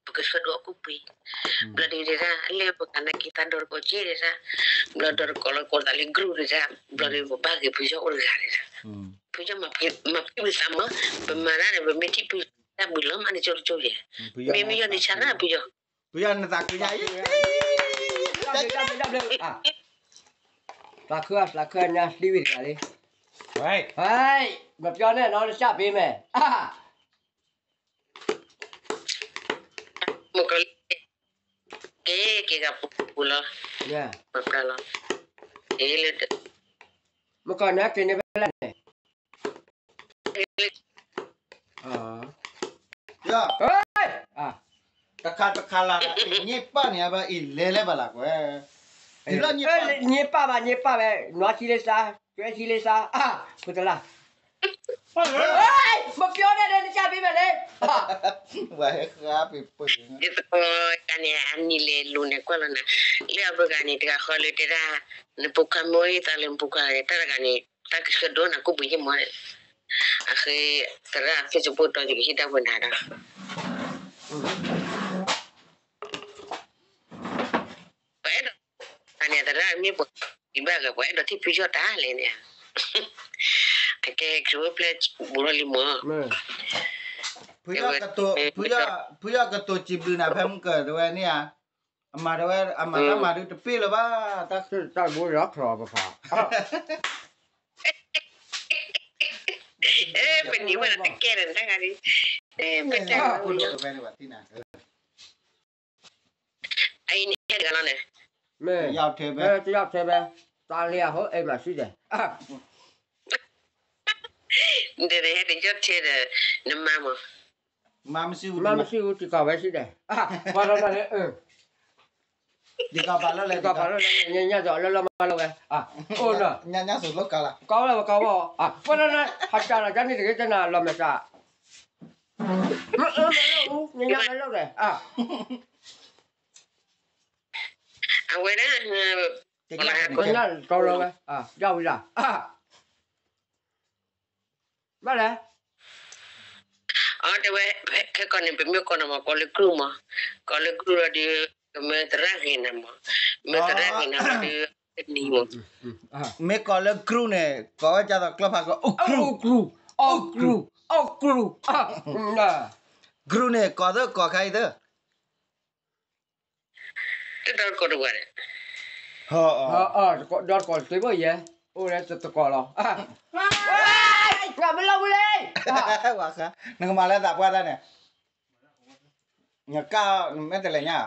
ပကဆှၢဒိၣ်အကူၣ်ပှ့ၤ, ဘျီဒုးတဲဒၣ် အလဲၣ်ပကနၣ်က့ၤသးဒီတကိးက့ၤတဲဒၣ်, ဘျီဒီတကိးလီၤကိးသးလၢ group တဲဒၣ်, ဘျီဒုးပဘၣ်ဂ့ၤဖုယီၢ်အိၣ်တဂၤတဲဒၣ်, ဖုယီၢ်မၤဖံးမၤသးမး, ပမၤတၢ်န့ၣ် ပမ့ၢ်ထံၣ်ဖုယီၢ်တၢ်ဘှံးလီၤမးန့ၣ် ကၠိတကၠိယဲၢ်, မ့မ့ၢ်ယီၢ်န့ၣ်ဆါတၢ်ဖုယီၢ် ဖုယီၢ်နသးခုညါအံၤ, သးခုသးခုညါသံဝံၤတဂၤလံ, မပြောနဲ့နော် တခြားပေးမယ်, မကလက့ၤက့ၤကပူၤလီၤ, မကလက့ၤန့ၣ်ဖဲလဲၣ်န့ၣ်, တခါတခါလၢ ညၣ်ပၢ်န့ၣ် အဘၣ်အံၤလဲၤလဲၤဘၣ်လၢကွဲ, ညၣ်ပၢ်ဘၣ် ညၣ်ပၢ်ဝဲ နွားဆံလ့စါ ကဲဆံလ့စါ ဖိတလါ, မပြောနဲ့ တခြားပေးမယ်လေ, ဝဲဟဲဃါပ့ၤပှ့ၤ, ဒ်သိးတဂၤန့ၣ် အနံၤလဲၤလိၤန့ၣ်ကွၢ်လီၤနၤ, လၢအပှၤဂၤန့ၣ် တဂၤဃီလၢတဲဒၣ်, နပူၤခါမ့ၢ်အံၤသးလၢနပူၤခါလၢတၢ်တဂၤန့ၣ် တၢ်ကဆှၢဒိၣ်နၤကူၣ်ပှ့ၤယ့ၢ်မး, အဃိ သရၣ် Facebook ဒီးယကဟ့ၣ်ဒၣ်ဝဲနၤဒီး ပှၤအဲၣ်ဒိး, အန့ၣ်သရၣ်မ့ၢ်ပှၤ, ဒံးဘၣ်ဂ့ၤ ပှၤအဲၣ်ဒိးထံၣ်ဖုယီၢ်တၢ်လဲၣ်န့ၣ်, အကဲခရံာ်အိၣ်ဖျဲၣ်ဘူးထီၣ်လံမး, ဖုယီၢ်ကတိၤ, ဖုယီၢ်ကတိၤစံးဘျုးနၤဖဲမုၢ်ကၢၤတဝဲန့ၣ်ဧါ, အမၤတဝဲ အမၤတၢ်မၤဒုးတပ့ၢ်လၢၤဘၣ်, တၢ်ဘိလီၤချီပဖး ပနံၤဝဲလၢတကဲဒီးတၢ်ဂၤဒ်, ပတဲ, အအံၤန့ၣ်ဟဲတဂၤလီၤန့ၣ်, မ့ၢ်, တယီၢ်ထဲဘဲ, တယီၢ်ထဲဘဲ, တၢ်လံအဟိ အဲၣ်မၤစံၣ်ဒဲး, ဒီးဟဲတယီၢ်ထဲဒီး, နမါမး, မါမစံၣ်အူ မါမစံၣ်အူတံၤကီၢ်ဝဲစံၣ်ဒဲး, ပှၤလီၤန့ၣ်, တံၤကီၢ်ပာ်လၢလဲၣ် တံၤကီၢ်ပာ်လၢလဲၣ် ညါညါဒီးလၢလၢမါလီၤဝဲ, အိၣ်ဒီး, ညါညါစိၤလိကါလီၤ, ကီဝဲ ကီဝဲ, ပှၤလီၤန့ၣ် ဟးကၢ်လီၤတၢ်န့ၣ်တဂ့ၤ တနၤလီၤမဲာ်ဆှး မ့ၢ်အၢမ့ၢ်လီၤ, ညါညါလၢလီၤဒီး, အဝဲဒၣ်, ကညါတီလီၤဝဲ, ဒၣ်ဝံၤလီၤ, ဘၣ်လဲၣ်, အတဲဝဲ, ခဲကီၢ်န့ၣ် ပမ့ၢ်ကိးနီၢ်မး ကိးလၢ group မး, ကိးလၢ group လီၤဒီး, ကမၢသရၣ်ဂ့ၤနၤမး, မၢသရၣ်ဂ့ၤနၤလီၤဒီး, တနံၤမး, မ့ၢ်ကိးလၢ group န့ၣ် ကိးဝဲဒ်သိးကျိဖးကီၢ် အိၣ် group, အိၣ် group, အိၣ် group, group န့ၣ် ကိးသၢကိးခါအံၤသၢ တဒီတကိးတဝဲန့ၣ်, ဒီတကိးတသ့ဘၣ်ယဲ, အိၣ်လၢတကိးလီၤ, ငါမ့ၢ်လီၤဝံၤလံ, နကမၤလၢသးပှၢ်တၢ်န့ၣ်, နကၢ်မ့ၢ်တလဲၤညါ,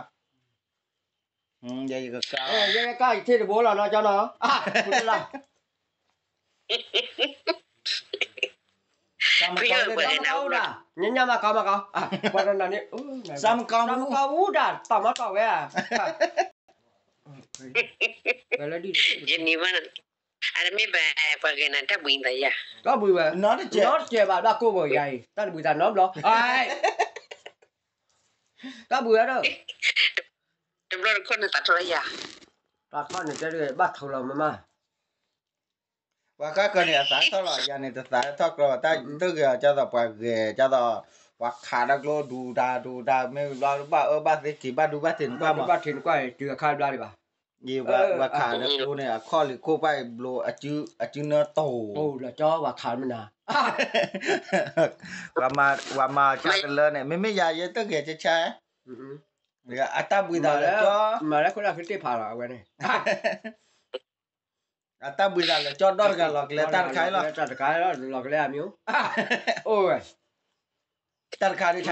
ယကၢ်, ယကၢ်ယထံၣ်တဘိလီၤနီၤ ကၠီနီၤ, လၢ ဖုယီၢ်ပှၤဂ့ၤနၤ, ညါညါမၤကီမၤကီ, ပှၤတနီၤန့ၣ်, စၢမကီမကီဝူဒၣ် တၢ်မၤတီၢ်ဝဲဧါ, ယနံၤဘၣ်, အတမ့ၢ်ဘၣ်, ပှၤဂ့ၤနၤတၢ်ဘှံးသးယၤ, တၢ်ဘှံးဝဲ, နီတစဲးဘၣ် ဘၣ်ကိၢ်ဘၣ်ယၤအံၤ တၢ်တဘှံးသးနီတဘျီ, တၢ်ဘှံးဝဲဒီး, တဘျီတခီၣ်န့ၣ်သးထီၣ်လၢယၤ, သးထီၣ်န့ၣ်တဲဘၣ်ထီၣ်လီၤမးမး ပှၤဃါကီၢ်န့ၣ် အသးထီၣ်လီၤ ယၤန့ၣ်တသးထီၣ်ကျီ တၢ်တဂ့ၤအီၤ ကၢ်သိးပှၤဂ့ၤ ကၢ်သိး ပှၤခးဒီးကျိဒူတၢ်ဒူတၢ် မ့ၢ်ဘျီဘၣ်အၢဘၣ်သီက့ၤ ဘၣ်ဒူဘၣ်ထံးနကွၢ်မး ဘၣ်ထံးနကွၢ် တုၤအခါဘျါဒံးဘၣ် ပှၤခးဒီးကျိန့ၣ် အခီၣ်လံၤခိၣ်ပှၢ်ဘျိ အစုနၢတိၢ် လီၤကၠီပှၤခးမနၤ ပှၤမၤဆါတလၢန့ၣ် မ့မ့ၢ်ယၤယဲတဂ့ၤဆါ အတၢ်ဘှံးသးလၢကၠီ မၤလၢခိၣ်လၢ်ခုတ့ၢ်ဖးလီၤ အဝဲန့ၣ် အတၢ်ဘှံးသးလၢကၠီဒီတဂၤလီၤကလဲ တၢ်တခါအံၤလီၤ တၢ်တခါအံၤလီၤ လီၤကလဲအမံၤ အိၣ်ဝဲ တၢ်တခါဒ်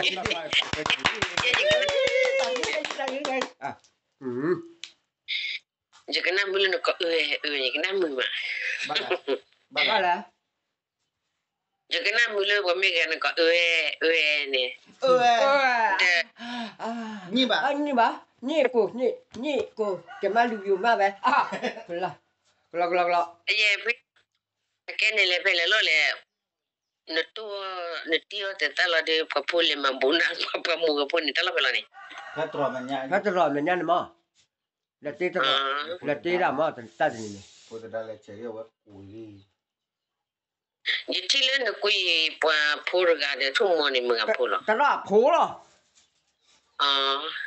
ယကနၣ်မုာ်လၢနကိးအၢ အၢ ယကနၣ်မုာ်မး ဘၣ်လဲၣ် ယကနၣ်မုာ်လၢပှၤမ့ၢ်ဂ့ၤနကိးအၢ အၢန့ၣ် န့ၢ်ဘၣ် န့ၢ်ဘၣ် န့ၢ်ကိၢ် န့ၢ်ကိၢ် ကမၤလူၤယိာ်မးဝဲ ကလီကလီကလီ အကဲန့ၣ်လဲၤဖဲလဲၣ်လီၤလဲၣ် နတိၢ် နတံၢ်အီၤတသးလီၤဒီး ပှၤဖိလဲၤမၤဘူးနၤ ပှၤမိၢ်ကဖိန့ၣ်တၢ်လီၢ်ဖဲလီၤန့ၣ် ဖဲတရီၢ်မဲာ်ညါန့ၣ်မး လဲၤတ့တရီၢ် လဲၤတ့ဒၣ်မး တၢ်တနံၤန့ၣ် ယထံၣ်လၢနကွံာ်ပှၤဖိတဂၤဒီး ထိၣ်မီန့ၣ် မုၢ်ဂၤဖိလီၤ သရၣ်ဖိလီၤ အ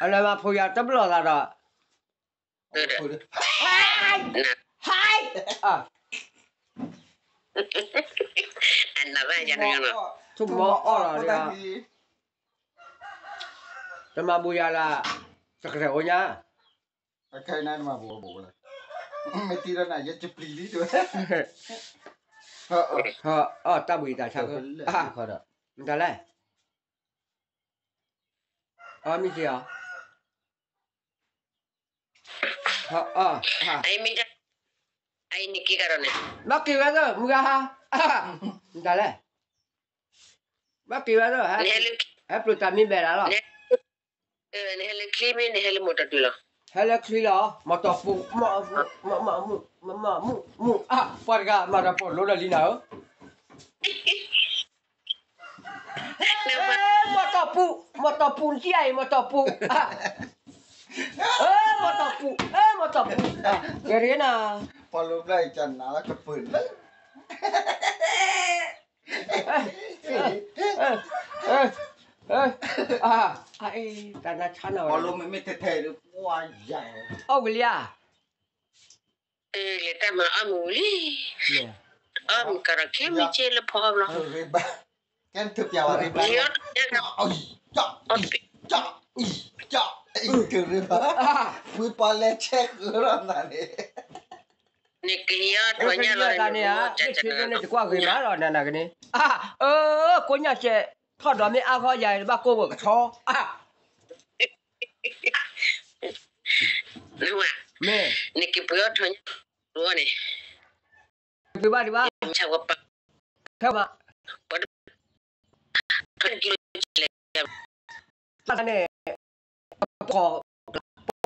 အလၢမၤဖိယၤတဘျီသးဒီး, ဟဲ, ဟဲ, အနၢ်ဘၣ်ယၤန့ၣ်, ဆိကမိၣ်အီၣ်လီၤ, တမၤဘူးယၤလၢ, တကရဲၣ်အိၣ်ညါ, မ့ၢ်တံၤဒီးနၤ ယဲကပျံၤလံ, တၢ်ဘှံးတၢ်ဆါ, မတၤလဲၣ်, အမ့ၢ်သ့ၣ်အီၤ, မ့ၢ်က့ၤဝဲသၢ မုၢ်ဂၤဟါ, မတၤလဲၣ်, မ့ၢ်က့ၤဝဲသၢ, ဟဲပျိးတၢ်မ့ၢ်ဘဲၣ်ဒၣ်လီၤ, နဟဲလၢချံမ့ၢ်နဟဲလၢမီၢ်တီၢ်တုၤလီၤ, ဟဲလၢချံလီၤ, မီၢ်တီၢ်ပူၤ, မီၢ်မုၢ်, မီၢ်မုၢ်, ပှၤတဂၤမၤတၢ်ပီၣ်လိဒီးလံနၤဧၢ မီၢ်တီၢ်ပူၤ, မီၢ်တီၢ်ပူၤနကံအံၤ မီၢ်တီၢ်ပူၤ, မီၢ်တီၢ်ပူၤ, မီၢ်တီၢ်ပူၤ, ကဲရ့နၤ, ပီၢ်လိဘျီအံၤကနၤလၢကပၢၢ်လၢ, တၢ်နါဆါနၤ, အီၣ်ကလံၤဧါ, လဲၤတၢ်မၤအီၣ်မူလံ, အီၣ်မူကဒီးခဲမုၢ်ဆ့ၣ်လၢဖီအီၣ်ဘျီ, ကဲနထုးပျးဝဲရ့ဘၣ်, ကရ့ဘၣ်, ဖုပီလဲၤဆဲးဃုာ်ဒီးနၤန့ၣ်, နကလံၤအီၣ်ထီၣ်ညါလီၤန့ၣ်, ဘၣ်ဆ့ၣ်န့ၣ်တကွၢ်ဂ့ၤမးလီၤနၤနၤကန့ၣ်, အၢ ကိညၢ်စဲး, ထီၣ်ဒီးမ့ၢ်အါဂီၢ်ယၤတဘၣ်ကိၢ်ဘၣ်ကဆီ, မ့ၢ်, နကပှ့ၤအီၣ်ထီၣ်ညါန့ၣ်, ပှ့ၤဘၣ်ဒံးဘၣ်, ခဲမး, န့ၣ်, ပီၢ်, ပီၢ်တဂၤ, ပီၢ်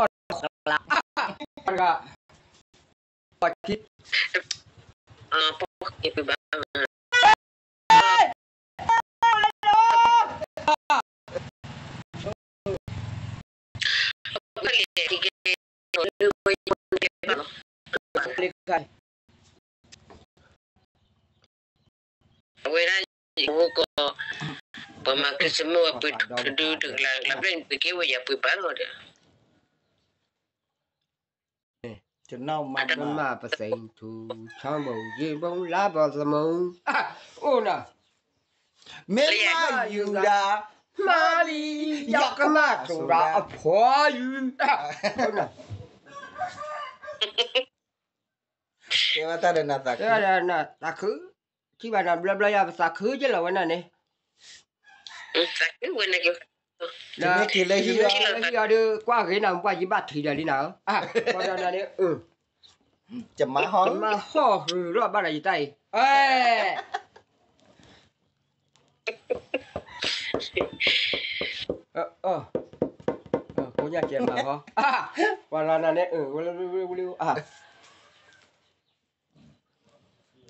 ခံ, ပီၢ်ခံပှ့ၤဘၣ် အဝဲဒၣ်ယအိၣ်ကီး, ပှၤမၤ Christmas ဝဲပှ့ၤထူတဒုတကလး လၢပျဲၢ်န့ၣ်ပှ့ၤက့ၤဝဲယၤပှ့ၤဘၣ်လီၤဒီး, ကမၣ်ပသ့ၣ်ထူ, ဆီဘိၣ်ယ့ၣ်ဘိၣ်လါဘီၣ်သမူ, အိၣ်နၤ, မ့ၢ်မၤယူၤဒၣ်, မၤလံ, ယကမၣ်သူၣ်ဒၣ်အဖီယူၤ, တဲဝဲတၢ်ဒီးနသးခု, သးခု, ထံၣ်ဘၣ်နၤဘျီဘျီယၤ ပသးခုက့လီၤဝဲနၤန့ၣ်, တမ့ၢ်က့ၤလၢဟံၣ်အီၤ, လၢဟံၣ်အီၤဒီး ကွၢ်ဂ့ၤနၤ ပှၤယဘၣ်ထံၣ်ဒီးလံနၤဧၢ, ပှၤဒီးနၤန့ၣ်, ကမၤဟီၣ်, ကမၤဟီၣ်ရူၢ်ထီၣ်ဘၣ်ဒီးယတၢ်အံၤ, ကိညၢ်ကဲမၤဟီၣ်, ပှၤလၢနၤန့ၣ်, ဝဲလၢဝဲလၢဝဲလၢ,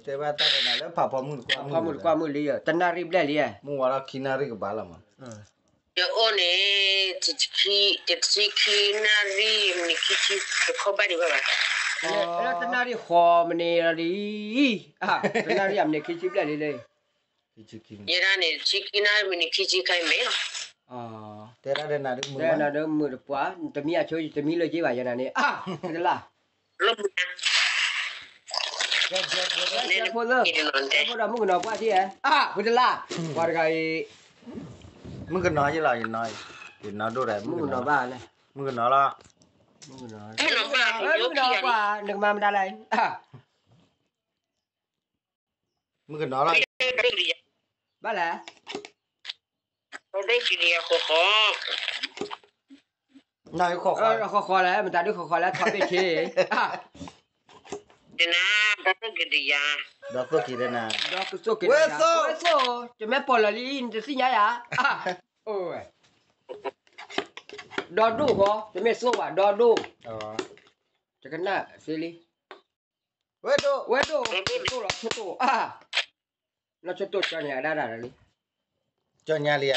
တဲဘၣ်တၢ်ဒီးနၤလၢဖးဖီမုၢ်တကွၢ်မုၢ်, ဖီမုၢ်တကွၢ်မုၢ်လံ, တနၣ်ရံၣ်ဘျဲၣ်လံ, မုၢ်ဝါထီၣ်ခံနၣ်ရံၣ်ကဘၣ်လီၤမး, ယအိၣ်န့ၣ်, တဆံခံနၣ်ရံၣ် မံးနံးခံဆံ တခီဘၣ်ဒံးဘၣ်ဘၣ်, လၢတနၣ်ရံၣ်ဃီမံးနံးလံ, တနၣ်ရံၣ်အမံးနံးခံဆံဘျဲၣ်လံလံ, ယဲဒၣ်န့ၣ် တဆံခံနၣ်ရံၣ် မံးနံးခံဆံခါအံၤမ့ၢ်လီၤ, တဲဒၣ်ဒီးနၤဒ်မုာ်တပှၢ်, တမံအဆိ တမံလၢက့ဘၣ်ယဲဒၣ်န့ၣ်, တလၢ် ဖိသၢ, ဖိဒီးမုၣ်ကနီၤပှၢ်ထံဧါ, ဖိတလၢ်, ပှၤတဂၤအံၤ, မုၣ်ကနီၤယလီၤ, ယနီၢ်ဒိၣ်ဒီး, မုၣ်ကနီၤဘၣ်, မုၣ်ကနီၤလီၤ, မုၣ်ကနီၤပှၢ်, နကမၤမတၤလဲၣ်, မုၣ်ကနီၤလီၤ, ဘၣ်လဲၣ် ဃီဃီ, ဃီဃီလဲၣ်, မတၤဒုးဃီဃီလဲၣ်, ထီဘ့ၣ်ဆ့, ဒီးသိၣ်က့ၤဒီးနၤ, ဒီးသိၣ်က့ၤဒီးနၤ, ဝဲသိၣ်, တမ့ၢ်ပီၢ်လၢာ်လံ နတသ့ၣ်ညါယၤ, အိၣ်ဝဲ, ဒီဒိၣ်ဃီ, တမ့ၢ်သိၣ်ဘၣ် ဒီဒိၣ်, တကနၣ်သ့လံ, ဝဲဒိၣ်, ဝဲဒိၣ်, ဒိၣ်လီၤဆိတိၣ်, လီၤဆိတိၣ်ကၠီညါဒၣ်ဒၣ်လံ, ကၠီညါလံဧါ, လီၤ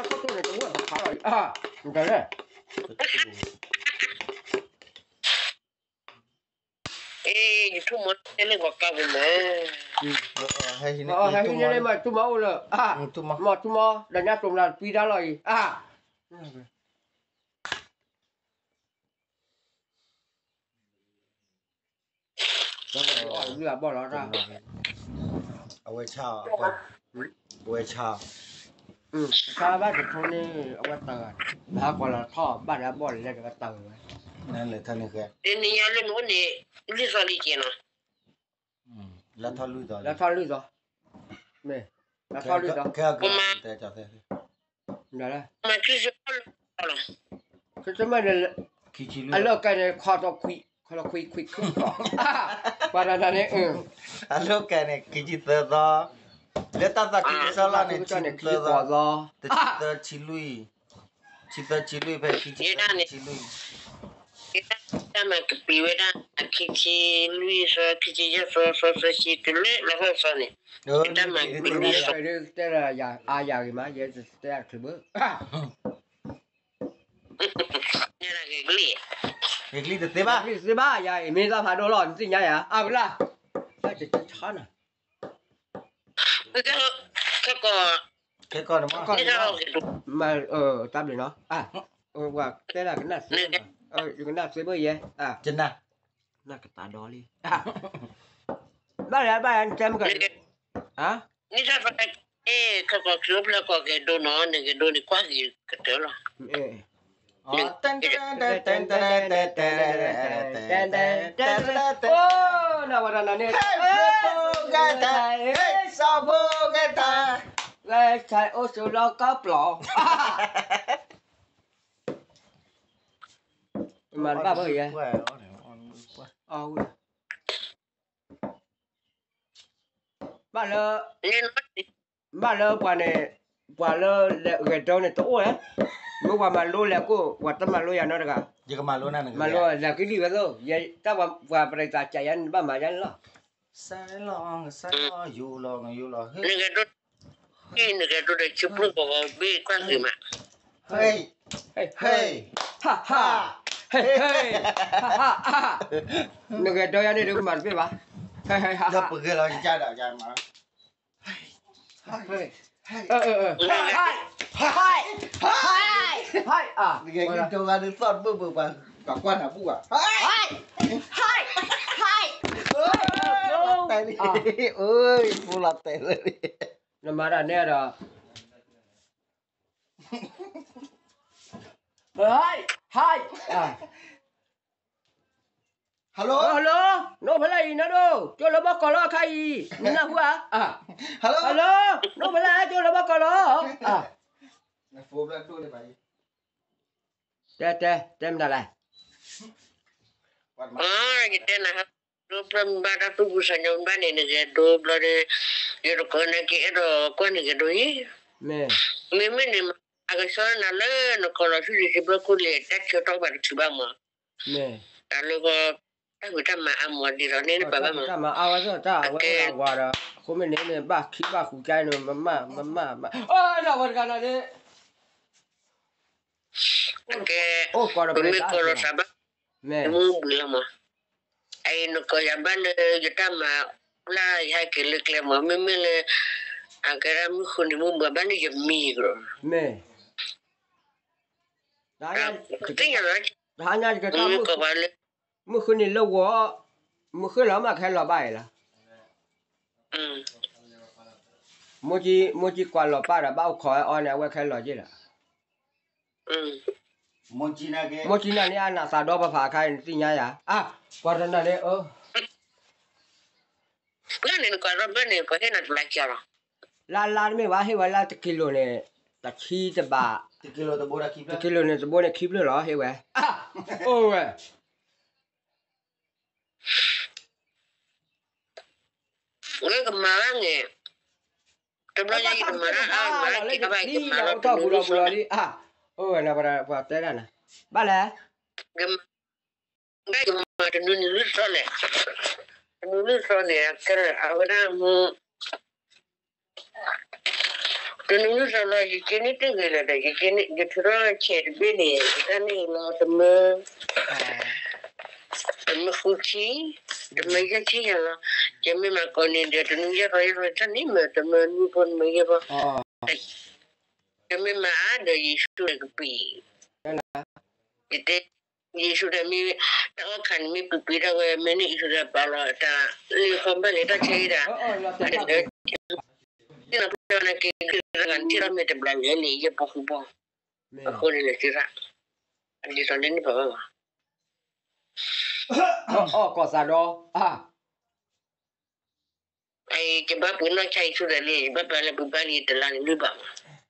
ဆိတိၣ်န့ၣ် တဝဲၢ်တခါလီၤ, မတၤလဲၣ်, အ့ ယထူၣ်မီတဲလၢဂီၤကါပူၤမး, ဟဲဟံးန့ၢ်မး ထူၣ်မီအိၣ်လၢ, မီထူၣ်မီ ဒီးညါတိၤမနုၤတပံတၢ်လီၤအံၤ, အဝဲဆါ, အဝဲဆါ, ဆါဘၣ်တထိန့ၣ် အဝဲတၢ်ဂၤ, နဟးကွၢ်လီၤထီၣ်ဘၣ်ဒီးအဘီၣ်လဲၤဒီးတၢ်ဂၤဝဲ, နလဲၤထီၣ်န့ၣ်ဃဲ, တနံၤညါလၢနအိၣ်န့ၣ်, လွံၢ်သီလံက့ၤနီၤ, လၢထီၣ်လွံၢ်သီ, လၢထီၣ်လွံၢ်သီ, မ့ၢ်, လၢထီၣ်လွံၢ်သီ, မၤခံဆၢလီၤ, ခရံာ်စမၢၣ်န့ၣ်, အလီၢ်ကဲန့ၣ် ခီထီၣ်ခွံ, ခီထီၣ်ခွံခွံခွံ, ပှၤတၢ်န့ၣ်, အလီၢ်ကဲန့ၣ် ခံဆံသၢသီ, လၢတၢ်သးခုကစီၣ်လီၤန့ၣ် ခံဆံသၢသီ, တဆံသၢဆံလွံၢ်, ဆံသၢဆံလွံၢ်ဖဲခံဆံသၢဆံလွံၢ် တၢ်မၤကပံာ်ဝဲဒၣ် ခံဆံလွံၢ်သီ ခံဆံယဲၢ်သီ သီသၢဆံတုၤလၢလါဟီၣ်သီန့ၣ်, တၢ်မၤကပံာ်ဝဲဒၣ်, တဲဒၣ်ယၤအါယၤဂ့ၤမး ယဲတတဲအတချုးဘၣ်, ဂ့ၤကလံၣ်, ဂ့ၤကလံၣ်တသ့ဘၣ်, ဂ့ၤကလံၣ်တသ့ဘၣ် ယၤအံၤ မ့ၢ်သးဖးဒိၣ်လီၤ နသ့ၣ်ညါယၤ အါဝဲလၢ်, တၢ်တဆါနၤ ခဲကီၢ်, ခဲကီၢ်န့ၣ်မ့ၢ်, တၢ်ဘျုးနီၤ, ပှၤတဲဒၣ်ကနၣ်သ့, ယကနၣ်သ့ဘၣ်ယဲ, နကနၣ်သ့ဘၣ်ယဲ, ဘၣ်လဲၣ်ဘၣ်လဲၣ် နတဲမ့ၢ်က, နထီၣ်ဖဲ, ခဲကီၢ်ခရံာ်အိၣ်ဖျဲၣ်ကီၢ်ဂဲၤဒိနီၤ နဂဲၤဒိန့ၣ်ကွၢ်ဂ့ၤကတၢၢ်လီၤ, အိၣ်, နဝဲတၢ်န့ၣ်, စီၤဖိဂဲၤတၢ်, ဂဲၤဆၢအိၣ်ဆိးလီၤကီၢ်ပျီ, မၤတဘၣ်ဘၣ်ယဲ, ဘၣ်လၢ, ဘၣ်လၢပှၤန့ၣ်, ပှၤလၢလဲၤဂဲၤဒိန့ၣ်တအိၣ်ဧါ, မ့ၢ်ပှၤမၤလိလဲၤကိၣ် ပှၤတမၤလိယၤနီတဂၤ, မၤလိလဲၤကလံၣ်ဝဲသိး, ယဲတၢ်ပှၤပရံသးကးယၤန့ၣ် ဘၣ်မၤယၤန့ၣ်လီၤ, စဲလီၤ, စဲလီၤ, ယိၤလီၤ, ယိၤလီၤ, နဂဲၤဒိဒီးဆံပျိၢ်ပဂီၤဘ့ၣ်ကွၢ်ဂ့ၤမး, ဟ့ၣ်, ဟ့ၣ်, ဟ့ၣ်, ဟ့ၣ်, ဟ့ၣ်, နဂဲၤဒိယၤန့ၣ်ဒုးမၤတဘ့ၣ်ဘၣ်, ဟ့ၣ်, ဟ့ၣ်, ဟ့ၣ်, ဟ့ၣ်, ဟ့ၣ်, နဂဲၤဒိဂၤဒုးသီၣ်တဘ့ၣ်ဘၣ်, ပှၤကွၢ်နၤဘူၣ်ဘၣ်, ဟ့ၣ်, ဟ့ၣ်, ဟ့ၣ်, တဲလံ, အၢ, ဖိလီၤတဲလၢ, နမၤတၢ်နဲဒီး ဟ့ၣ်, ဟ့ၣ်, ဟ့ၣ်, hello, hello, နအိၣ်ဖဲလဲၣ်အံၤ နဒိၣ်, ကၠိလၢဘီၣ်ကီးလီၤအခါအံၤ, နနၢ်ဟူဧါ, hello, hello, နအိၣ်ဖဲလဲၣ် ကၠိလၢဘီၣ်ကီးလီၤ, တဲ, တဲ, တဲမနုၤလဲၣ်, ယတဲနၤ, ဒိပျၢ်မ့ၢ်ဘၣ်တၢ်သူၣ်ဖှံသးညီမ့ၢ်ဘၣ်န့ၣ် နဂဲၤဒိဘျီဒီး, ယတကိးနၤက့ၤအဲၣ်ဒိးကွၢ်နဂဲၤဒိအံၤ, မ့မ့ၢ်န့ၣ် အကဆှီနၤလၢနကီၢ်လီၤဆူယစံးဘျီခိၣ်လံ တၢ်ဆၢကတီၢ်ဘၣ်တချုးဘၣ်မး, တၢ်လၢကီၢ်, တၢ်ဖံးတၢ်မၤအါမးဒ်သိးန့ၣ် ပဘၣ်မး, တၢ်မၤအါဝဲသိးတၢ်အဝဲအိၣ်ဒီးအဝၤဒီး, အဃိမ့ၢ်န့ၣ်န့ၣ် ဘၣ်ခံဘၣ်ဃုကါန့ၣ် မမၢ်, မမၢ်, မမၢ်, အိၣ်, နဝဲတဂၤနၤန့ၣ် အိၣ်ကီးဒီးပမ့ၢ်ကီးဒီးသးဘၣ်, မ့ၢ်မုၢ်ဘှံးလီၤမး, အအံၤနကိးယၤဘၣ်လၢယတၢ်မၤ, လၢယဟဲက့ၤလၢကျဲမး မ့မ့ၢ်လၢ, အကဲဒၣ်မုၢ်ဃုနံၤမုၢ်ဘှံးဘၣ်လၢယမံၤကဒီး, မ့ၢ်, သ့ၣ်ညါလီၤ, တဟါညါယကထီၣ်မုၢ်ဃုနံၤလၢဂီၤ, မုၢ်ဃုလီၤမးခဲလီၤဘၣ်အံၤလီၤ မိၢ်ကံကွၢ်လီၤပၢ်ဒီး ဘၣ်အိၣ်ခိးဝဲအီၤန့ၣ် အဝဲခဲလီၤက့ၤလီၤ. မိၢ်ကံနၤန့ၣ် အနးသးဒီပဖးအခါအံၤ နသ့ၣ်ညါယၤ, အါ, ကွၢ်တနၤန့ၣ်, လါလါတမ့ၢ်ဘၣ် ဟ့ၣ်ဝဲလၢတကံလိၤန့ၣ်, တဆံတဘး, တကံလိၤန့ၣ် တဘိန့ၣ်ခံဖျၢၣ်လီၤ ဟ့ၣ်ဝဲ, အိၣ်ဝဲ ဝဲကမၤဘၣ်န့ၣ်, တဘျီညါယကမၤတၢ်အါမး ကဘၣ်ကမၤလီၤတနုၤလံစီလီၤ, အိၣ်ဝဲပှၤတဲဒၣ်နၤ, ဘၣ်လဲၣ်, ကမၤတနုၤနုၤလံစီလဲၣ်, တနုၤလံစီန့ၣ် အဝဲဒၣ် တနုၤလံစီလီၤ ယက့န့ၣ်တဂ့ၤလၢၤဒီး ယက့န့ၣ် ယထုးထီၣ်ဆဲးတဘ့ၣ်န့ၣ် ယတၢ်န့ၣ်လီၤ တမၢ, တမၢဃုဆံ, တမၢယဲၢ်ဆံယဲၢ်လီၤ. ယမ့ၢ်မၤကိးနံၤဒီး တနွံယဲၢ်ဖီယဲၢ်ဖီ တၢ်န့ၣ်မ့ၢ်တမၢနွံဖိ တမၢယဲၢ်ဖီ, ယမ့ၢ်မၤအါဒီးယ့ၣ်ၡူးန့ၣ်ကပံာ်, ယတဲ, ယ့ၣ်ၡူးဒီးမ့ၢ်, တၢ်အီၣ်ခါန့ၣ်မ့ၢ်ပံာ်ပံာ်ဒၣ်ဝဲ မ့ၢ်န့ၣ်ယ့ၣ်ၡူးဒီးပာ်လီၤတၢ်လၢဃီဘၣ်လဲၤတၢ်ဆၢအံၤဒၣ်, သ့ၣ်နီၣ်ဖဲန့ၣ်က့ၤက့ၤတၢ်ဂၤထံၣ်ထီၣ်မ့ၢ်တဘျီလဲၣ်န့ၣ် ယဲၢ်ပီၢ်ဃုဘီ, အဃိန့ၣ်လဲၤတုၤရၣ်, အဒ်သိးလၢန့ၣ်ပှၤဘၣ်မး အီၣ်ကီၢ်သးဒီး, အါ, ယဘၣ်ပှ့ၤနီၢ်ဆါယ့ၣ်ၡူးဒီးလံ, ယဘၣ်ပှ့ၤလၢပှ့ၤဘၣ်လံတလါန့ၣ်လွံၢ်ဘး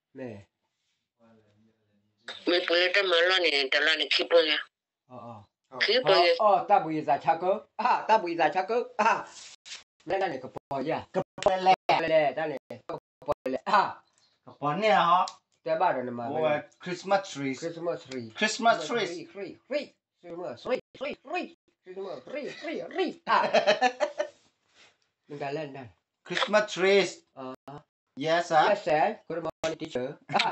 မး, မ့ၢ်ပှ့ၤလၢတၢ်မၤလီၢ်န့ၣ် တလါန့ၣ်ခံပီၢ်ယဲၢ်, ခံပီၢ်ယဲၢ်, တၢ်ဘှံးယသးဆါကၢ, တၢ်ဘှံးယသးဆါကၢ, မ့ၢ်တၢ်န့ၣ်ကပီၤယဲၢ်, ကပီၤလဲၣ်, တၢ်န့ၣ်, ကပီၤလဲၣ်, ကပီၤန့ၣ်, တဲဘၣ်ဒီးနမၤ, Christmas tree, Christmas tree, Christmas tree, Christmas tree, Christmas tree, Christmas tree, မ့ၢ်တၢ်လဲၣ်, Christmas trees, yes sir, yes sir, good morning teacher, အါ